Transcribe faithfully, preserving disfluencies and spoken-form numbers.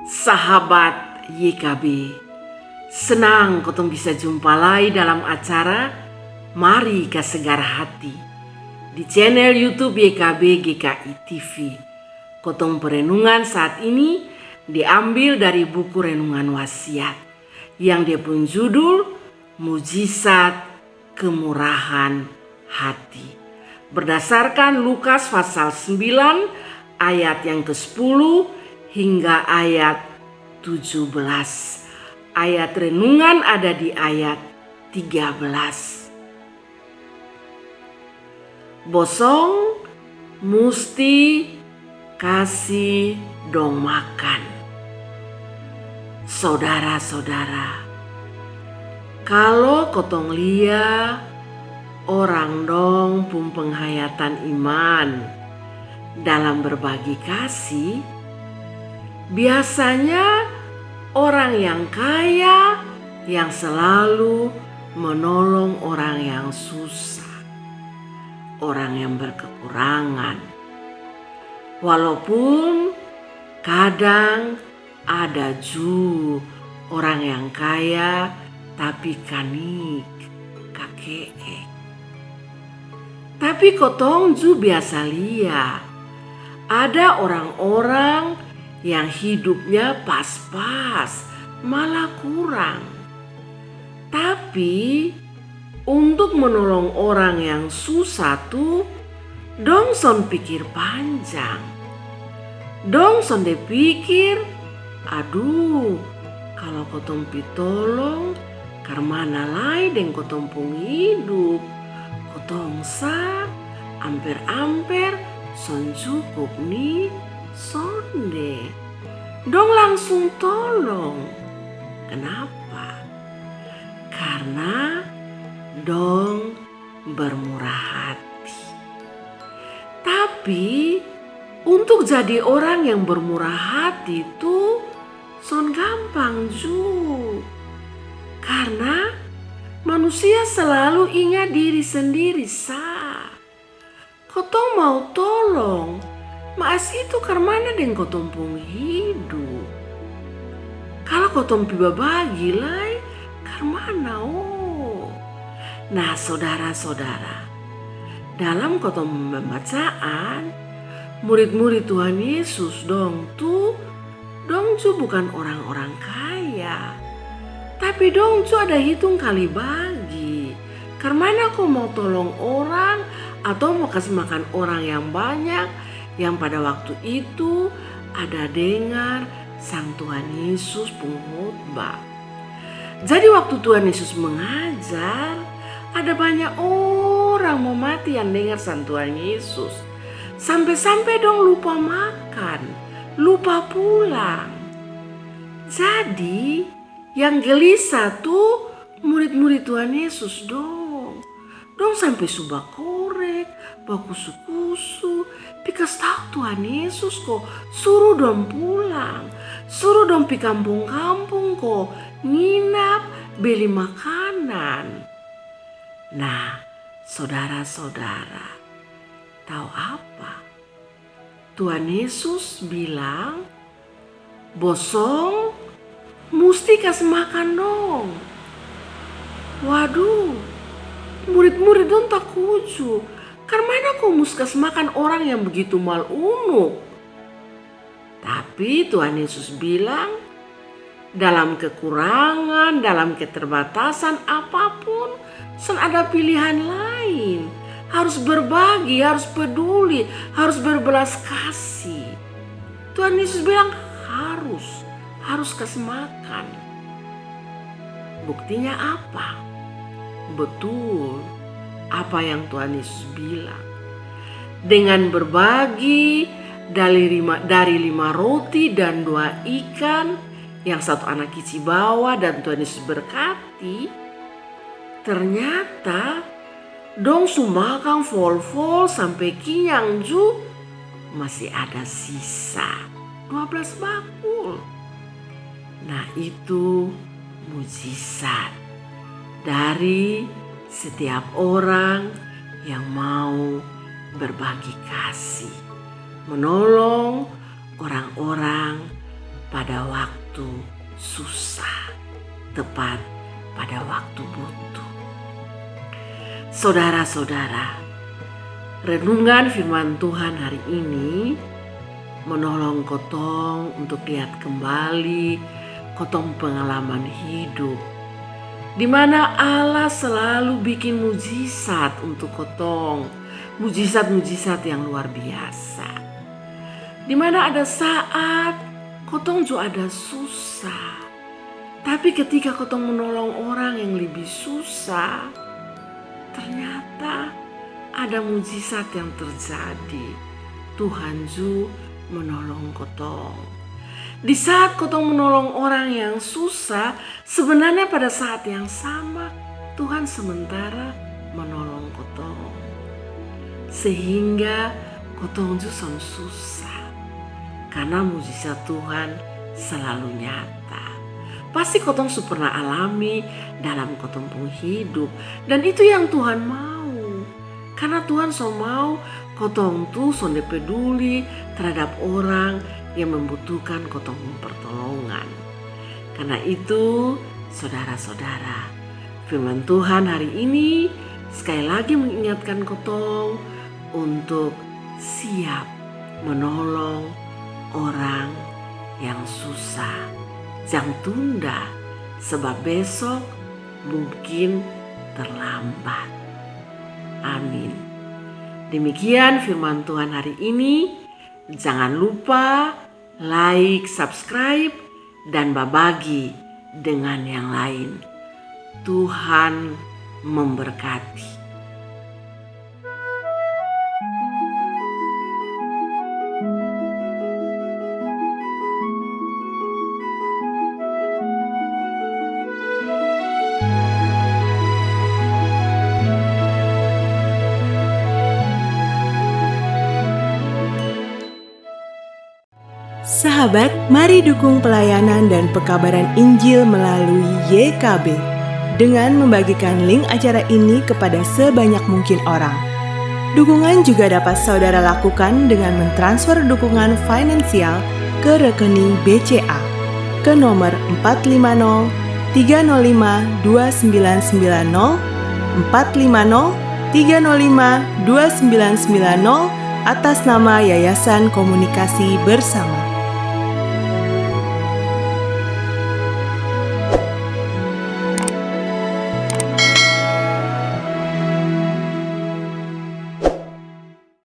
Sahabat Y K B, senang kotong bisa jumpa lai dalam acara Mari Kasegar Hati di channel YouTube Y K B G K I T V. Kotong perenungan saat ini diambil dari buku renungan Wasiat yang dia pung judul Mujizat Kemurahan Hati. Berdasarkan Lukas pasal sembilan ayat yang kesepuluh hingga ayat tujuh belas. Ayat renungan ada di ayat tiga belas. Bosong musti kasi dong makan. Sodara-sodara, kalo kotong lia orang dong pung penghayatan iman dalam berbagi kasi, biasanya orang yang kaya yang selalu menolong orang yang susah, orang yang berkekurangan. Walaupun kadang ada ju orang yang kaya tapi kanik, kake'e. Tapi kotong ju biasa lia, ada orang-orang yang hidupnya pas-pas, malah kurang. Tapi untuk menolong orang yang susah tu, dong son pikir panjang. Dong sonde pikir, aduh, kalo kotong pi tolong, karmana lai deng kotong pung hidup. Kotong sa amper-amper son cukup ni, sonde. Dong langsung tolong. Kenapa? Karna dong bermurah hati. Tapi untuk jadi orang yang bermurah hati tu son gampang ju. Karna manusia selalu ingat diri sendiri sa. Kotong mau tolong, mas itu karmana deng kotong pung hidup. Kalo kotong pi babagi lai, karmana o. Nah, sodara-sodara, dalam kotong pembacaan, murid-murid Tuhan Yesus dong tu, dong ju bukan orang-orang kaya. Tapi dong ju ada hitung kali bagi. Karmana ko mau tolong orang atau mau kasi makan orang yang banyak, yang pada waktu itu ada dengar sang Tuhan Yesus pung khotbah. Jadi waktu Tuhan Yesus mengajar, ada banyak orang mau mati yang dengar sang Tuhan Yesus. Sampe-sampe dong lupa makan, lupa pulang. Jadi yang gelisah tu murid-murid Tuhan Yesus dong. Dong sampe su bakorek, bakusu-kusu, pi kas tau Tuhan Yesus ko suru dong pulang, suru dong pi kampung-kampung ko nginap, beli makanan. Nah, sodara-sodara, tau apa? Tuhan Yesus bilang, bosong musti kas makan dong. Waduh, murid-murid dong takuju. Karmana ko mus kas makan orang yang begitu mal unuk? Tapi Tuhan Yesus bilang, dalam kekurangan, dalam keterbatasan apapun, son ada pilihan lain. Harus berbagi, harus peduli, harus berbelas kasih. Tuhan Yesus bilang harus, harus kas makan. Buktinya apa? Betul apa yang Tuhan Yesus bilang. Dengan berbagi dari lima, dari lima roti dan dua ikan yang satu anak kici bawa dan Tuhan Yesus berkati, ternyata dong su makang fol-fol sampe kinyang ju, masi ada sisa dua belas bakul. Nah, itu mujizat dari setiap orang yang mau berbagi kasih, menolong orang-orang pada waktu susah, tepat pada waktu butuh. Saudara-saudara, renungan firman Tuhan hari ini menolong kotong untuk lihat kembali kotong pengalaman hidup, di mana Allah selalu bikin mujizat untuk kotong, mujizat-mujizat yang luar biasa. Di mana ada saat kotong ju ada susah, tapi ketika kotong menolong orang yang lebih susah, ternyata ada mujizat yang terjadi. Tuhan ju menolong kotong. Di saat kotong menolong orang yang susah, sebenarnya pada saat yang sama Tuhan sementara menolong kotong, sehingga kotong ju son susah, karena mujizat Tuhan selalu nyata. Pasti kotong su pernah alami dalam kotong pung hidup, dan itu yang Tuhan mau. Karena Tuhan so mau kotong tu sonde peduli terhadap orang yang membutuhkan kotong pung pertolongan. Karena itu, saudara-saudara, firman Tuhan hari ini sekali lagi mengingatkan kotong untuk siap menolong orang yang susah. Jang tunda, sebab besok mungkin terlambat. Amin. Demikian firman Tuhan hari ini. Jangan lupa like, subscribe, dan babagi dengan yang lain. Tuhan memberkati. Sahabat, mari dukung pelayanan dan pekabaran Injil melalui Y K B dengan membagikan link acara ini kepada sebanyak mungkin orang. Dukungan juga dapat saudara lakukan dengan mentransfer dukungan finansial ke rekening B C A ke nomor empat lima nol tiga nol lima dua sembilan sembilan nol, empat lima nol tiga nol lima dua sembilan sembilan nol, atas nama Yayasan Komunikasi Bersama.